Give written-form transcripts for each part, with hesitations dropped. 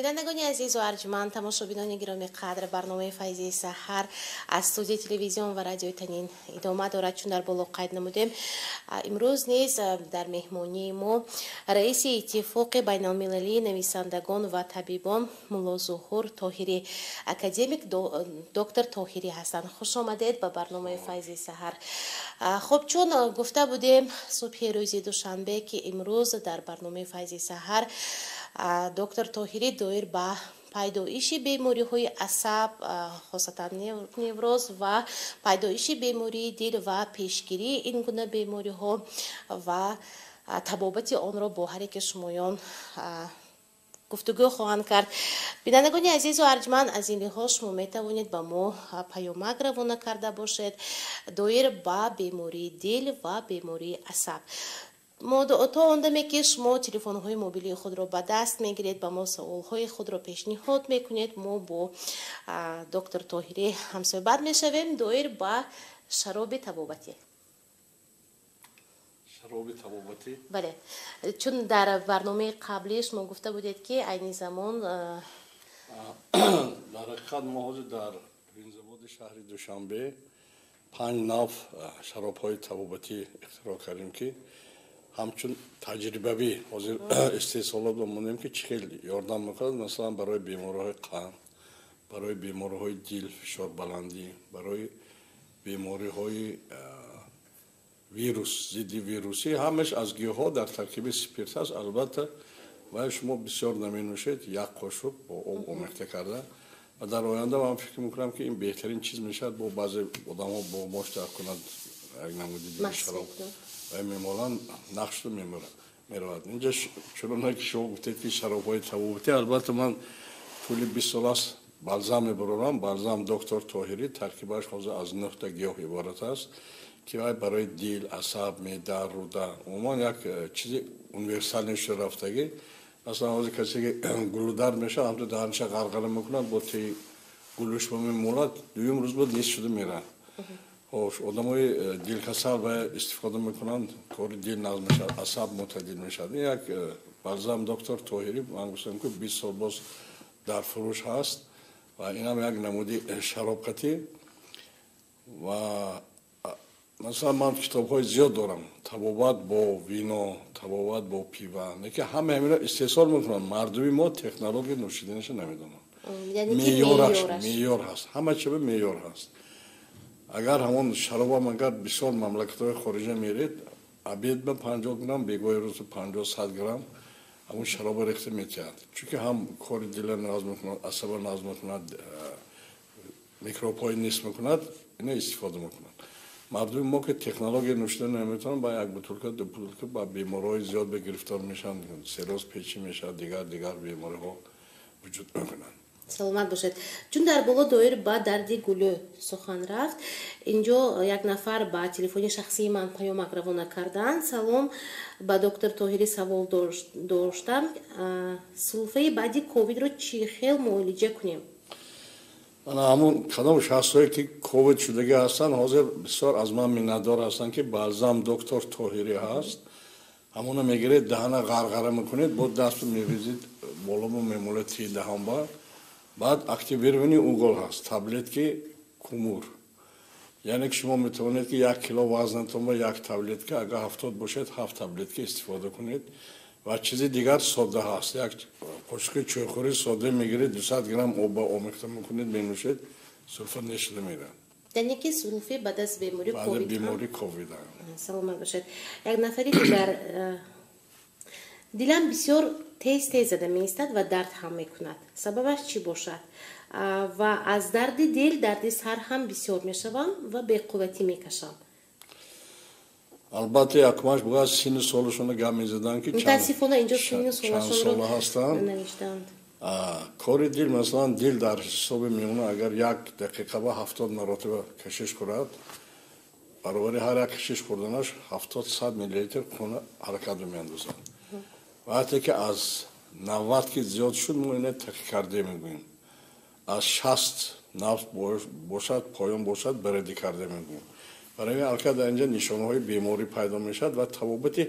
Бинандагони азизу арҷманд, тамошобинони гиромиқадр, барномаи Файзи саҳар аз студияи телевизион ва радиои Танин идома дорад. Чун дар боло қайд намудем, имрӯз низ дар меҳмонии мо раиси Иттифоқи байналмилалии нависандагон ва табибон Муллозуҳур Тоҳирӣ, академик доктор Тоҳирӣ ҳастанд. Хуш омадед ба барномаи Файзи саҳар. Хуб, чун гуфта будем субҳи рӯзи душанбе, ки имрӯз дар барномаи Файзи саҳар доктор Тоҳирӣ доир ба пайдоиши бемориҳои асаб, хосатан невроз, ва пайдоиши бемории дил ва пешгирии ин гуна бемориҳо ва табобати онро бо ҳар яке шумоён гуфтугӯ хоҳанд кард. Бинандагони азизу арҷманд, аз ин лиҳоз шумо метавонед ба мо паёмак равона карда бошед доир ба бемории дил ва бемории асаб. То он даме ки шумо телефонҳои мобилии худро ба даст мегиред, ба мо саволҳои худро пешниҳод мекунед, мо бо доктор Тоҳирӣ ҳамсӯҳбат мешавем доир ба шароби табобатӣ. Шароби табобатӣ? Бале, чун дар барномаи қаблӣ шумо гуфта будед, ки айни замон Дар ҳақиқат, мо ҳозир дар винзаводи шаҳри Душанбе панҷ нав шаробҳои табобатӣ ихтироъ кардем, ки ҳамчун таҷрибавӣ ҳозир истеҳсолот монем, ки чӣ хел ёрдам мекунад, масалан, барои бемориҳои қанд, барои бемориҳои дил, фишорбаландӣ, барои бемориҳои вирус, зидди вирусӣ. Ҳамаш аз гиёҳҳо, дар таркиби спирт аст, албатта, ва шумо бисёр наменӯшед, як қошуқ бо об омехта карда. Ва дар оянда ман фикр мекунам, ки ин беҳтарин чиз мешавад. Бо баъзе одамҳо бо мош дар кунад, як намуди диги шароб ва мемоланд, нақшу меравад. Инҷа, чуноне ки шумо гуфтед, ки шаробҳои табобатӣ, албатта, ман тӯли 20 сол аст балзам мебарорам, балзам доктор Тоҳирӣ. Таркибаш ҳозир аз нӯҳта гиёҳ иборат аст, ки вай барои дил, асаб, меъда, рӯда, умуман як чизи универсальный шуда рафтагӣ. Масалан, ҳозир касе ки гулудард мешавад, ҳамто даҳанша ғарғара мекунад, бо теи гулӯш мемолад, дуюм рӯз бо нест шуда меравад. Хош, одамои дилкасал ва истифода мекунанд, кори дил нағз мешавад, асаб мӯътадил мешавад. Ин як балзам доктор Тоҳирӣ, ман гуфтам, ки 20 сол боз дар фурӯш ҳаст, ва инам як намуди шаробқатӣ. Ва масалан, ман китобҳои зиёд дорам: табобат бо вино, табобат бо пиво. Лекин ҳама ҳамино истеҳсол мекунанд, мардуми мо технологияи нӯшиданаша намедонанд. Меъёраш, меъёр ҳаст, ҳама чиба меъёр ҳаст. Агар ҳамон шаробам, агар бисёр мамлакатҳои хориҷа меред, обед ба 50 грамм, бегоҳи рӯзу 50-100 грамм ҳамон шароба рехта метиҳад, чунки ҳам кори дила нағз мекунад, асаба нағз мекунад, микробҳои нест мекунад. Ина истифода мекунад. Мардуми мо ки технология нӯшида наметавонанд, ба як бутулка, ду бутулка ба бемориҳои зиёд ба гирифтор мешаванд, цирроз печень мешавад, дигар дигар бемориҳо вуҷуд мекунанд. Саломат бошед. Чун дар боло доир ба дарди гулӯ сухан рафт, инҷо як нафар ба телефони шахсии ман паёмак равона карданд: «Салом, ба доктор Тоҳирӣ савол доштам, сулфаи баъди ковидро чӣ хел муолиҷа кунем?» Ана ҳамун кадом шахсҳое ки ковид шудагӣ ҳастанд, ҳозир бисёр аз ман миннатдор ҳастанд, ки балзам доктор Тоҳирӣ ҳаст. Ҳамона мегиред, даҳана ғарғара мекунед, бо дасту мерезид, боломо мемолед тии даҳонба. Баъд активированный уголь ҳаст, таблетки кумур, яъне ки шумо метавонед, ки 1 кило вазнатон ба як таблетка, агар 70 бошед, ҳафт таблетка истифода кунед. Ва чизи дигар сода ҳаст: як қошуқи чойхӯри сода мегиред, 200 грамм об ба омехта мекунед, менӯшед, сулфа нешуда меравад. Яъне ки сулфи баъд аз бемории ковид? Бемории ковид. Саломат бошед. Як нафари дигар: «Дилам бисёр тез тез зада меистад ва дард ҳам мекунад, сабабаш чӣ бошад? Ва аз дарди дил дарди сар ҳам бисёр мешавам ва беқувватӣ мекашам». Албатта, якумаш бояд синну солашонро гап мезаданд, ки Мутаассифона, инҷо синну чанд сола ҳастанд. Навиштаанд. Кори дил, масалан, дил дар ҳисоби миёна агар як дақиқа ба 70 маротиба кашиш хӯрад, баробари ҳар як кашиш хӯрданаш 70-100 миллилитр хуна ҳаракат меандозад. Вақте ки аз 90 ки зиёд шуд, мо ина тахикардия мегӯем, аз 60 нафт бошад, поён бошад, брадикардия мегӯем. Барои алка дар инҷа нишонаҳои беморӣ пайдо мешавад. Ва табобати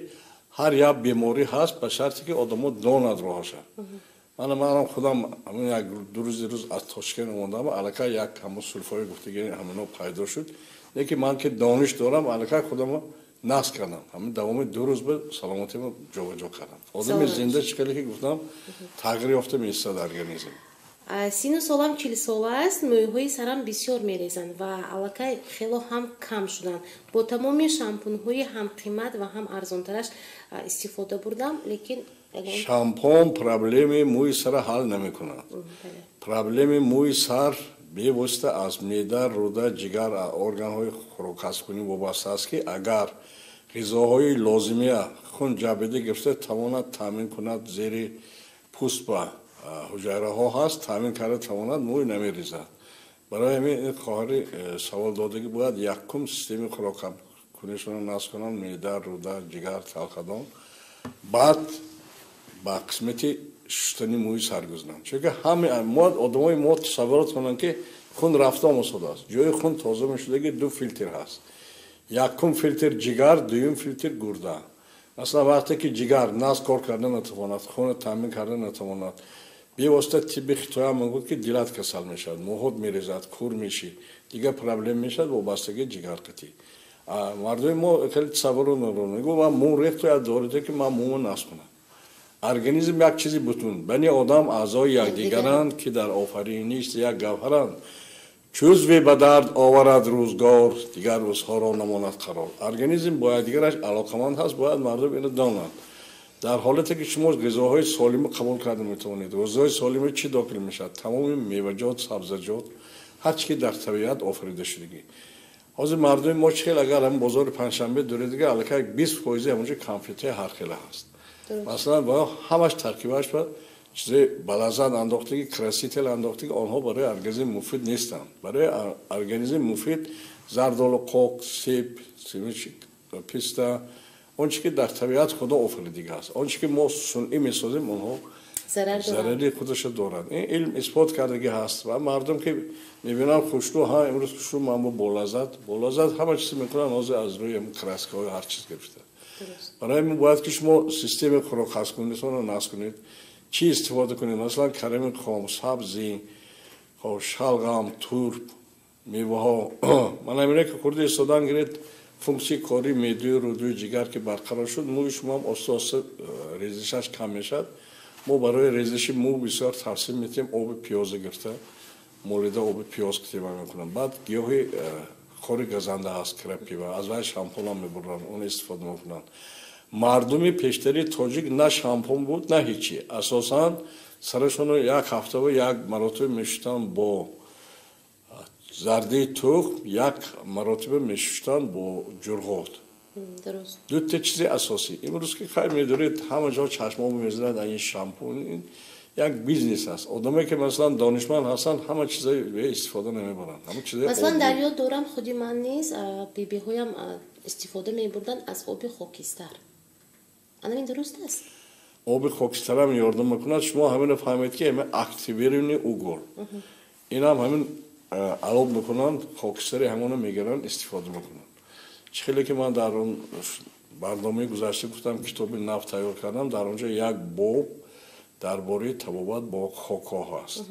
ҳар як беморӣ ҳаст, ба шарте ки одамо донад роҳаша. Манам худам ҳамин як ду рӯзи рӯз аз Тошкент омадам, аллакай як ҳамон сулфаҳои гуфтагӣ ҳамино пайдо шуд. Лекин ман ки дониш дорам, аллакай худамро насб кардам. Ҳамин давоми 2 рӯз ба саломатиро ҷобаҷо кардам. Одами зинда чӣ хеле ки гуфтам, тағйир ёфта меистад организм. Сину солам 40 сола аст, мӯйҳои сарам бисёр мерезанд ва аллакай хело ҳам кам шуданд. Бо тамоми шампунҳои ҳам қимат ва ҳам арзонтараш истифода бурдам, лекин шампун проблеми мӯи сара ҳал намекунад. Проблеми мӯи сар бевосита аз меъда, рӯда, ҷигар, органҳои хӯрокҳазмкунӣ вобаста аст, ки агар ғизоҳои лозимия хун ҷабида гирифта тавонад таъмин кунад, зери пӯст ба ҳуҷайраҳо ҳаст, таъмин карда тавонад, мӯй намерезад. Барои ҳамин ин хоҳари савол додагӣ бояд якум системаи хӯрокҳазмкунишонро насб кунанд, меъда, рӯда, ҷигар, талхадон, баъд ба қисмати шустани мӯи сар гузаранд. Чунки ҳама мо одамои мо тасаввурот кунанд, ки хун рафта омосодааст. Ҷои хун тоза мешудаги 2 филтр ҳаст. Якум филтр ҷигар, дуюм филтр гурда. Масалан, вақте ки ҷигар наз кор карда натавонад, хунро таъмин карда натавонад, бевосита тибби хитоя мегӯяд, ки дилат касал мешавад, мӯҳот мерезад, кур мешӣ, дигар проблем мешавад вобастагии ҷигар қатӣ. Мардуми мо хеле тасаввурот надоранд. Мегӯяд, ман мӯ рехту як дорите, ки ман мӯро насб кунам. Организм як чизи бутун. Бани одам аъзои якдигаранд, ки дар офариниш як гавҳаранд. Чузве ба дард оварад рӯзгор, дигар рӯзҳоро намонад қарор. Организм бо якдигараш алоқаманд ҳаст, бояд мардум инро донанд. Дар ҳолате ки шумо ғизоҳои солимро қабул карда метавонед, ғизоҳои солиме чӣ дохил мешавад? Тамоми меваҷот, сабзаҷот, ҳар чӣ ки дар табиат офарида шудагӣ. Ҳозир мардуми мо чӣ хел агар ҳамин бозори панҷшанбе дуред, дигар аллакай 20% ҳамонҷо конфетҳои ҳархела ҳаст. Масалан, бо ҳамаш таркибаш ба чизе балазат андохтагӣ, краситель андохтагӣ, онҳо барои организм муфид нестанд. Барои организм муфид зардолу, қоқ, себ, писта, он чӣ ки дар табиат худо офаридига аст. Он чӣ ки мо сунъӣ месозем, онҳо зарари худашро доранд. Ин илм исбот кардагӣ ҳаст ва мардум ки мебинанд хушрӯ, ҳа имрӯз хушрӯ, ман бо болаззат, болаззат ҳама чиз мекунанд, ҳозир аз рӯи краскаҳои ҳар чиз гирифта. Барои ҳамин бояд ки шумо системаи хӯрокҳазмкунитонро насб кунед. Чӣ истифода кунед? Масалан, карами хом, сабзӣ, шалғам, турп, меваҳо. Ман ҳамине ки хурда истодан гиред, функсияи кори меъдаю рӯдаю ҷигар ки барқарор шуд, мӯи шумо ҳам оста оста резишаш кам мешавад. Мо барои резиши мӯ бисёр тавсия медиҳем оби пиёза гирифта, молида оби пиёз китиба мекунанд. Баъд гиёҳи хори газанда ҳаст, крапива, аз вай шампунам мебуранд, он истифода мекунанд. Мардуми пештари тоҷик на шампун буд, на ҳечи. Асосан сарашонро як ҳафтава як маротиба мешустанд бо зардии тухм, як маротиба мешустанд бо ҷурғот. Дута чизи асосӣ. Имрӯз ки хай медоред, ҳама ҷо чашмо мезанад ин шампун, ин як бизнес аст. Одамое ки масалан донишманд ҳастанд, ҳама чизои истифода намебаранд. Ҳама чизои масалан дар ёд дорам, худи ман низ бибиҳоям истифода мебурданд аз оби хокистар. Ана ин дуруст аст? Оби хокистарам ёрдам мекунад. Шумо ҳаминро фаҳмед, ки ҳамин активированный угол. Инам ҳамин алоб мекунанд, хокистари ҳамонро мегиранд, истифода мекунанд. Чӣ хеле ки ман дар он барномаи гузашта гуфтам, китоби нав тайёр кардам, дар он ҷо як боб дар бораи табобат бо хокҳо ҳаст.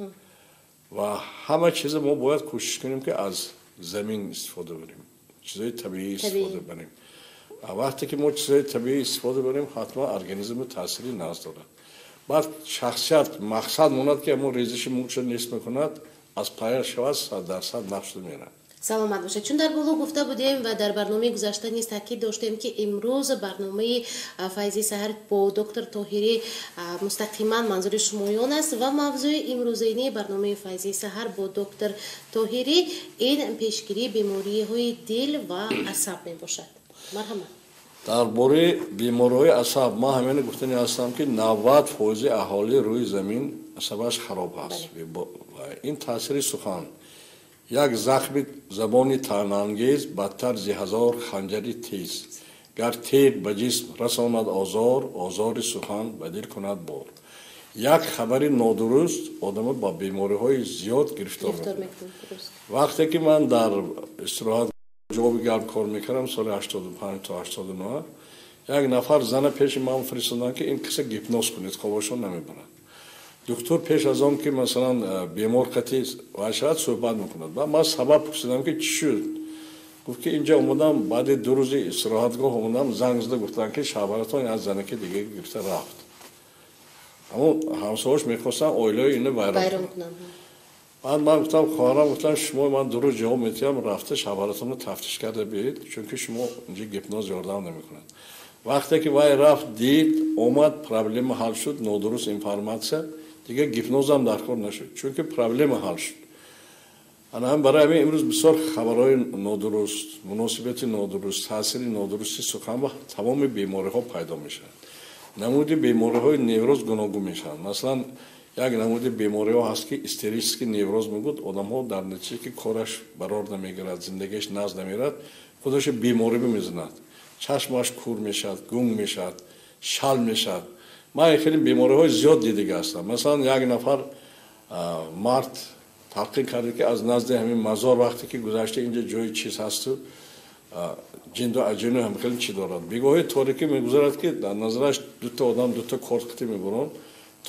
Ва ҳама чиза мо бояд кӯшиш кунем, ки аз замин истифода барем, чизои табиӣ истифода барем. Вақте ки мо чизои табиӣ истифода барем, ҳатман организмро таъсири наз дорад. Баъд шахсият мақсад монад, ки ҳамон резиши мӯча нест мекунад, аз пая шавад, 100% нафшуда меравад. Саломат бошед. Чун дар боло гуфта будем ва дар барномаи гузашта низ таъкид доштем, ки имрӯз барномаи Файзи саҳар бо доктор Тоҳирӣ мустақиман манзури шумоён аст ва мавзӯи имрӯзаини барномаи Файзи саҳар бо доктор Тоҳирӣ ин пешгирии бемориҳои дил ва асаб мебошад. Марҳамат. Дар бораи бемориҳои асаб ман ҳамин гуфтани ҳастам, ки 90% аҳолӣ рӯи замин асабаш хароб аст. Ин таъсири сухан. Як захми забони таънаангез бадтар зи 1000 ханҷари тез. Гар теғ ба ҷисм расонад озор, озори сухан ба дил кунад бор. Як хабари нодуруст одамро ба бемориҳои зиёд гирифтор мекунад. Вақте ки ман дар истироҳат ҷавоби гарм кор мекардам, соли 85 то 89, як нафар зана пеши ман фиристоданд, ки ин киса гипноз кунед, хобашон намебарад. Духтур пеш аз он ки масалан бемор қати вай шавад, суҳбат мекунад. Баъд ман сабаб пурсидам, ки чӣ шуд. Гуфт, ки инҷа омадам, баъди 2 рӯзи истироҳатгоҳ омадам, занг зада гуфтанд, ки шавҳаратон як занаки дига гирифта рафт. Ҳамон ҳамсояш мехостанд оилаи ино вайрон кунанд. Баъд ман гуфтам, хоҳарам, гуфтам, шумо ман дуруст ҷавоб метиҳам, рафта шавҳаратонро тафтиш карда биёед, чунки шумо инҷа гипноз ёрдам намекунад. Вақте ки вай рафт, дид, омад, проблема ҳал шуд, нодуруст информатсия, дигар гипнозам дар кор нашуд, чунки проблема ҳал шуд. Ана ҳам барои ҳамин имрӯз бисёр хабарҳои нодуруст, муносибати нодуруст, таъсири нодурусти сухан ба тамоми бемориҳо пайдо мешавад. Намуди бемориҳои невроз гуногун мешаванд. Масалан, як намуди бемориҳо ҳаст, ки истерический невроз мегӯд. Одамҳо дар натиҷае ки кораш барор намегирад, зиндагиаш наз намерад, худашо беморӣ мезанад, чашмаш кур мешавад, гунг мешавад, шал мешавад. Ман хеле бемориҳои зиёд дидига ҳастам. Масалан, як нафар мард талқин кард, ки аз назди ҳамин мазор вақте ки гузашта, инҷа ҷои чиз ҳасту ҷинду аҷину ҳам хеле чӣ дорад. Бегоҳи торикӣ мегузарад, ки дар назараш дута одам дута корт қити мебуранд,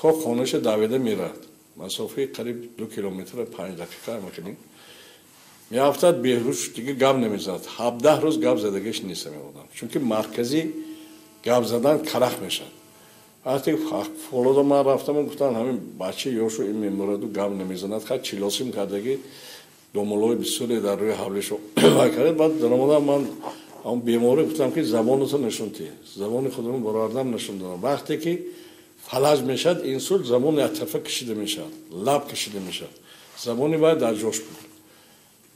то хонаша давида мерад. Масофаи қариб 2 километра 5 дақиқа мекунем. Меафтад беҳуш, дига гап намезанад. 17 рӯз гап задагиш нест ҳамин одам, чунки маркази гап задан карах мешавад. Вақте фолодо ман рафтам, гуфтанд, ҳамин бача ёшу ин мемураду гап намезанад. Ха, чилосим кардаги, домолои бисёре дар рӯи ҳавлишо вай кард. Баъд даромадам, ман он беморӣ гуфтам, ки забонато нишон тиҳ. Забони худро баровардам, нишон додам. Вақте ки фалаҷ мешавад, инсулт, забон яктарафа кашида мешавад, лаб кашида мешавад, забони вай дар ҷош буд.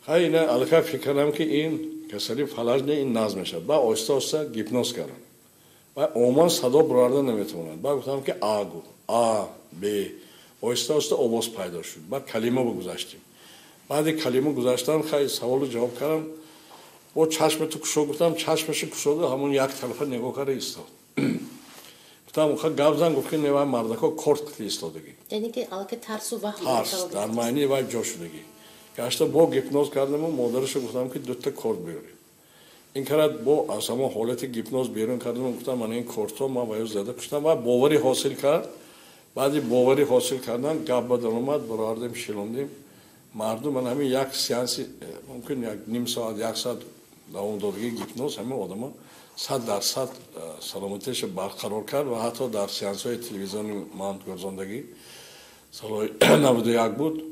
Хай, ина аллакай фикр кардам, ки ин касали фалаҷ не, ин наз мешавад. Баъд оҳиста оҳиста гипноз кардам. Ва умуман садо бароварда наметавонад. Баъд гуфтам, ки а гу, а, б, оҳиста оҳиста овоз пайдо шуд. Баъд калима гузаштем. Баъди калима гузаштан, хай, саволу ҷавоб кардам. Бо чашмату кушо гуфтам, чашмашу кушоду, ҳамон як тарафа нигоҳ карда истод. Гуфтам, ха, гап зан. Гуфт, ки не, вай мардако корт қити истодагӣ. Яъне ки аллакай тарсу ваҳм. Тарс дар майни вай ҷо шудагӣ. Гашта бо гипноз кардаму модарашу гуфтам, ки дута корт биёред. Ин карад, бо аз ҳамон ҳолати гипноз берун кардам, гуфтам, мана ин кортҳо ман ба ё зада куштам ва боварӣ ҳосил кард. Баъди боварӣ ҳосил кардан гап ба даромад, баровардем, шилондем. Мардум ман ҳамин як сеанси, мумкин як ним соат, як соат давом додагии гипноз ҳамин одамо 100% саломатиашро барқарор кард. Ва ҳатто дар сеансҳои телевизиони ман гузондагӣ, солҳои 91 буд,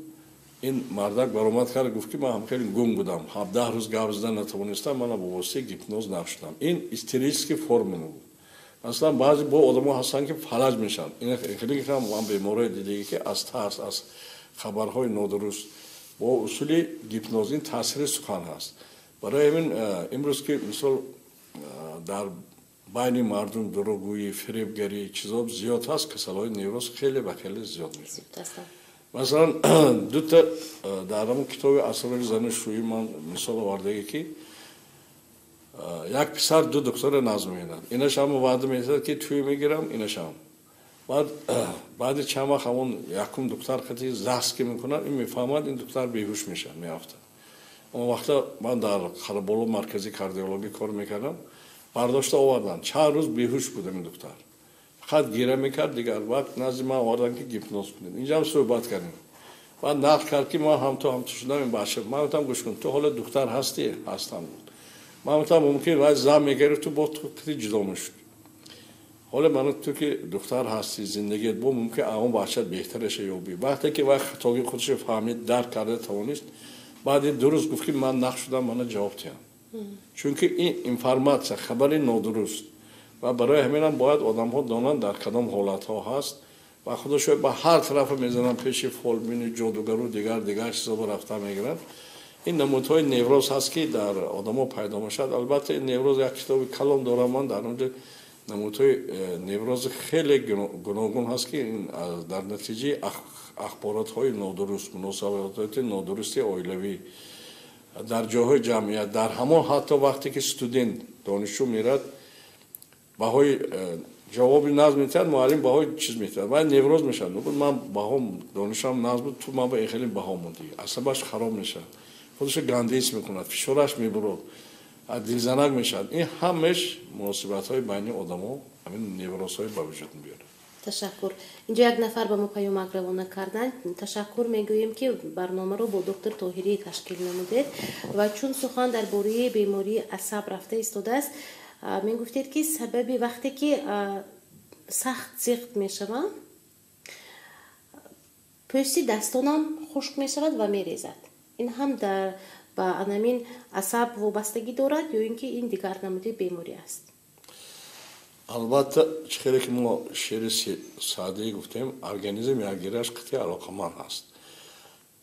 ин мардак баромад кард, гуфт, ки ман ҳам хеле гунг будам, 17 рӯз гап зада натавонистам, мана бо воситаи гипноз нашудам. Ин истерический форма буд. Масалан, баъзе бо одамо ҳастанд, ки фалаҷ мешаванд. Ин хеле ман беморое дидагӣ, ки аз тарс, аз хабарҳои нодуруст бо усули гипноз, ин таъсири сухан ҳаст. Барои ҳамин имрӯз ки мисол дар байни мардум дурӯғгӯӣ, фиребгарӣ, чизо зиёд ҳаст, касалҳои невроз хеле ва хеле зиёд мешавад. Масалан, дута дар ҳамон китоби «Асрори зану шӯӣ» ман мисол овардагӣ, ки як писар ду духтара назм мекунад. Инаш ҳама ваъда медиҳад, ки тӯй мегирам, инашам. Баъд баъди чанд вақт ҳамон якум духтар қати загс ки мекунад, ин мефаҳмад, ин духтар беҳуш мешавад, меафтад. Он вақта ман дар Қараболо маркази кардиологӣ кор мекардам. Бардошта оварданд, чанд рӯз беҳуш буд ин духтар, фақат гира мекард. Дигар вақт назди ман оварданд, ки гипноз кунед. Инҷам суҳбат кардем. Баъд нақл кард, ки ман ҳамту ҳамту шудам ин бача. Ман гуфтам, гӯш кун, ту ҳола духтар ҳастӣ? Ҳастам. Ман гуфтам, мумкин вай зан мегирифт, ту бо қити ҷудо мешуд. Ҳола ман ту ки духтар ҳастӣ, зиндагият бо мумкин он бачат беҳтараша ёбӣ. Вақте ки вай хатогии худашо фаҳмид, дарк карда тавонист, баъди 2 рӯз гуфт, ки ман нақл шудам, мана ҷавоб диҳам, чунки ин информатсия, хабари нодуруст. Ва барои ҳаминам бояд одамҳо донанд, дар кадом ҳолатҳо ҳаст. Ва худашо ба ҳар тарафа мезананд, пеши фолбини, ҷодугару дигар дигар чизо рафта мегиранд. Ин намудҳои невроз ҳаст, ки дар одамо пайдо мешавад. Албатта, ин невроз як китоби калон дорам ман, дар онҷо намудҳои неврози хеле гуногун ҳаст, ки дар натиҷаи ахборотҳои нодуруст, муносабатҳои нодурусти оилавӣ, дар ҷойҳои ҷамъият, дар ҳамон ҳатто вақте ки студент, донишҷӯ мерад, баҳои ҷавоби нағз метиҳад, муаллим баҳои чиз метиҳад, вай невроз мешавад, мегӯяд, ман баҳом, донишам нағз буд, ту ман ба ин хеле баҳо мондӣ. Асабаш хароб мешавад, худашо гандеис мекунад, фишораш мебурад, дилзанак мешавад. Ин ҳамаш муносибатҳои байни одамо ҳамин неврозҳои ба вуҷуд меорад. Ташаккур. Инҷо як нафар ба мо паёмак равона карданд. Ташаккур мегӯем, ки барномаро бо доктор Тоҳирӣ ташкил намудед ва чун сухан дар бораи бемории асаб рафта истодааст, мегуфтед, ки сабаби вақте ки сахт зиқ мешавам, пӯсти дастонам хушк мешавад ва мерезад. Ин ҳам ба анамин асаб вобастагӣ дорад ё ин ки ин дигар намуди беморӣ аст? Албатта, чӣ хеле ки мо шеъри Саъдӣ гуфтем, организм якдигараш қатъи алоқаманд ҳаст.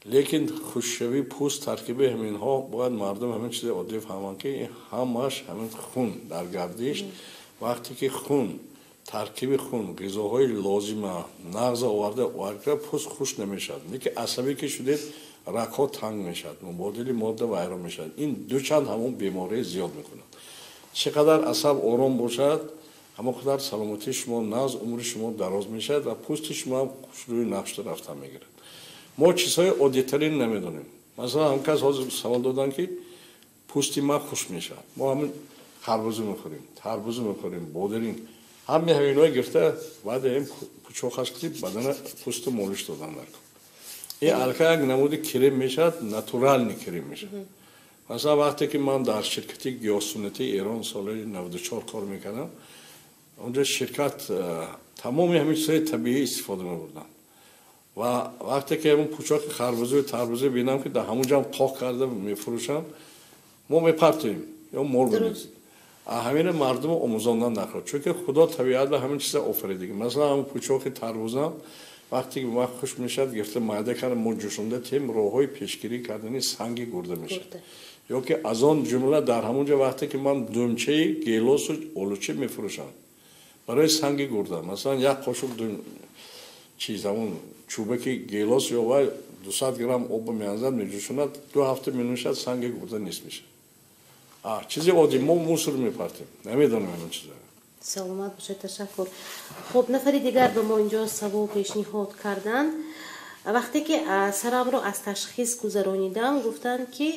Лекин хушкшавии пӯст таркиби ҳаминҳо бояд мардум ҳамин чизи оддӣ фаҳманд, ки ҳамаш ҳамин хун дар гардиш, вақте ки хун таркиби хун ғизоҳои лозима нағза оварда пӯст хушк намешавад. Лекин асабӣ ки шудед, рагҳо танг мешавад, мубодили модда вайрон мешавад. Ин дучанд ҳамон беморие зиёд мекунад. Чӣ қадар асаб ором бошад, ҳамон қадар саломатии шумо нағз, умри шумо дароз мешавад ва пӯсти шумо ҳам хушрӯи нақшта рафта мегирад. Мо чизҳои оддитарин намедонем. Масалан, ҳам кас ҳозир савол доданд, ки пӯсти ман хушк мешавад. Мо ҳамин харбуза мехӯрем, тарбуза мехӯрем, бодиринг, ҳамаи ҳаминҳое гирифта баъд ҳам пучоқаш ки бадана пӯсту молиш додан дар кор. Ин аллакай як намуди крем мешавад, натуральный крем мешавад. Масалан, вақте ки ман дар ширкати гиёҳсуннатии Эрон соли 94 кор мекардам, онҷо ширкат тамоми ҳамин чизҳои табиӣ истифода мебурданд. Ва вақте ки ҳамон пучоқи харбузаю тарбуза бинам, ки дар ҳамон ҷам қоқ карда мефурӯшанд, мо мепартоем ё мол мегирем. Ҳамина мардумо омӯзондан нахоҳад, чунки Худо табиат ба ҳамин чиза офаридагӣ. Масалан, ҳамон пучоқи тарбузам вақте ки вақт хушк мешавад, гирифта майда карда мо ҷӯшонда тем, роҳҳои пешгирӣ кардани санги гурда мешавад. Ё ки аз он ҷумла дар ҳамон ҷо вақте ки ман думчаи гелосу олуча мефурӯшам барои санги гурда, масалан, як қошуқ чиз ҳамон чӯбаки гелос ё вай 200 грамм об меанзад, меҷӯшонад, 2 ҳафта менӯшад, санги гурда нест мешавад. Чизи оддӣ, мо мусор мепартем, намедонем ҳамин чиза. Саломат бошед, ташаккур. Хуб, нафари дигар ба мо инҷо савол пешниҳод карданд. Вақте ки сарамро аз ташхис гузаронидам, гуфтанд, ки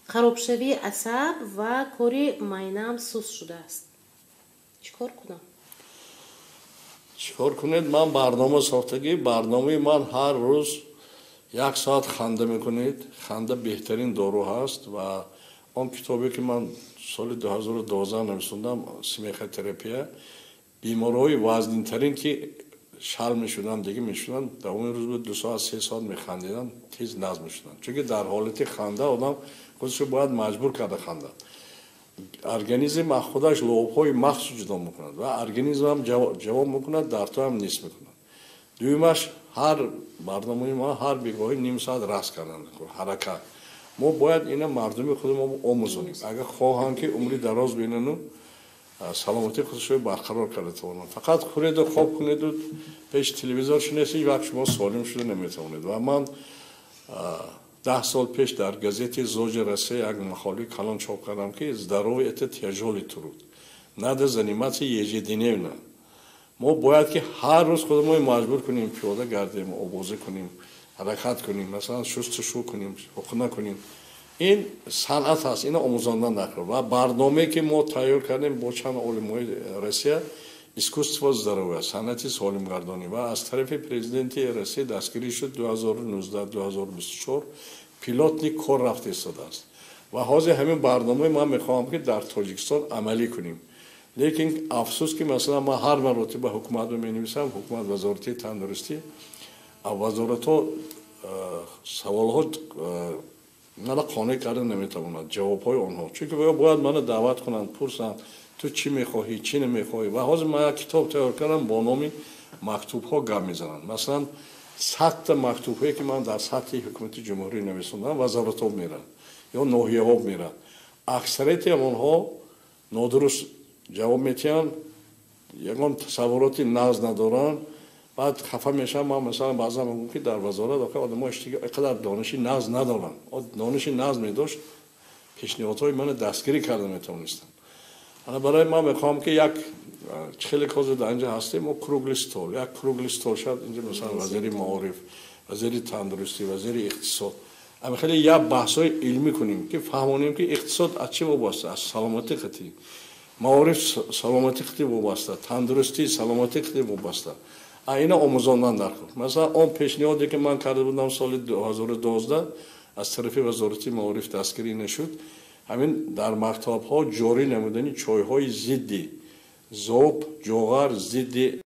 харобшавии асаб ва кори майнаам суст шудааст. Чӣ кор кунам? Чӣ кор кунед? Ман барнома сохтагӣ, барномаи ман ҳар рӯз 1 соат ханда мекунед. Ханда беҳтарин дору ҳаст ва он китобе ки ман соли 2012 нависондам, смехотерапия, беморҳои вазнинтарин ки шал мешуданд, дига мешуданд, давоми рӯз 2 соат 3 соат механдиданд, тез назм мешуданд. Чунки дар ҳолати ханда одам худашро бояд маҷбур карда хандад. Организм аз худаш лобҳои махсус ҷудо мекунад ва организм ҳам ҷавоб мекунад, дардҳоам нест мекунад. Дуюмаш, ҳар барномаи мо ҳар бегоҳӣ ним соат рақс кардан, ҳаракат. Мо бояд ина мардуми худро омӯзонем, агар хоҳанд ки умри дароз бинанду саломатии худашро барқарор карда тавонанд. Фақат хӯреду хоб кунеду пеши телевизор шинед, ҳеҷ вақт шумо солим шуда наметавонед. Ва ман 10 сол пеш дар газети «Зоҷи Россия» як мақолаи калон чоп кардам, ки здоровье это тяжёлый труд, надо заниматься ежедневно. Мо бояд ки ҳар рӯз худро маҷбур кунем, пиёда гардем, обозӣ кунем, ҳаракат кунем, масалан, шустушу кунем, ҳуқна кунем. Ин санъат ҳаст, ино омӯзондан накард. Ва барномае ки мо тайёр кардем бо чанд олимои Россия, искусство здоровья, санъати солимгардонӣ, ва аз тарафи президенти Россия дастгирӣ шуд 2019-2024 пилотный кор рафта истодааст. Ва ҳозир ҳамин барномаи ман мехоҳам, ки дар Тоҷикистон амалӣ кунем. Лекин афсӯс, ки масалан ман ҳар маротиба ҳукуматро менависам, ҳукумат, вазорати тандурустӣ, вазоратҳо саволҳо мана қонеъ карда наметавонад ҷавобҳои онҳо, чунки бояд мана даъват кунанд, пурсанд, ту чӣ мехоҳӣ, чӣ намехоҳӣ. Ва ҳозир ман як китоб тайёр кардам бо номи мактубҳо гап мезананд. Масалан, 100-та мактубҳое ки ман дар сатҳи ҳукумати ҷумҳурӣ нависондам, вазоратҳо меранд ё ноҳияҳо меранд, аксарияти онҳо нодуруст ҷавоб метиҳанд, ягон тасаввуроти нағз надоранд, баъд хафа мешавам. Ман масалан баъзан мегӯям, ки дар вазорат охир одамо қадар дониши нағз надоранд. Дониши нағз медошт, пешниҳодҳои мана дастгирӣ карда метавонистанд. Ана барои ман мехоҳам, ки як хеле ҳозир дар инҷа ҳастем, мо круглый стол, як круглый стол шавад инҷа, масалан, вазири маориф, вазири тандурустӣ, вазири иқтисод, ами хеле як баҳсҳои илмӣ кунем, ки фаҳмонем, ки иқтисод аз чӣ вобаста, аз саломатӣ қатъӣ. Маориф саломатӣ қити вобаста, тандурустӣ, саломатӣ қити вобаста. А ина омӯзондан даркор. Масалан, он пешниҳоде, ки ман карда будам соли 2012, аз тарафи Вазорати маориф дастгирӣ нашуд. Ҳамин дар мактабҳо ҷорӣ намудани чойҳои зидди зоб, ҷоғар, зидди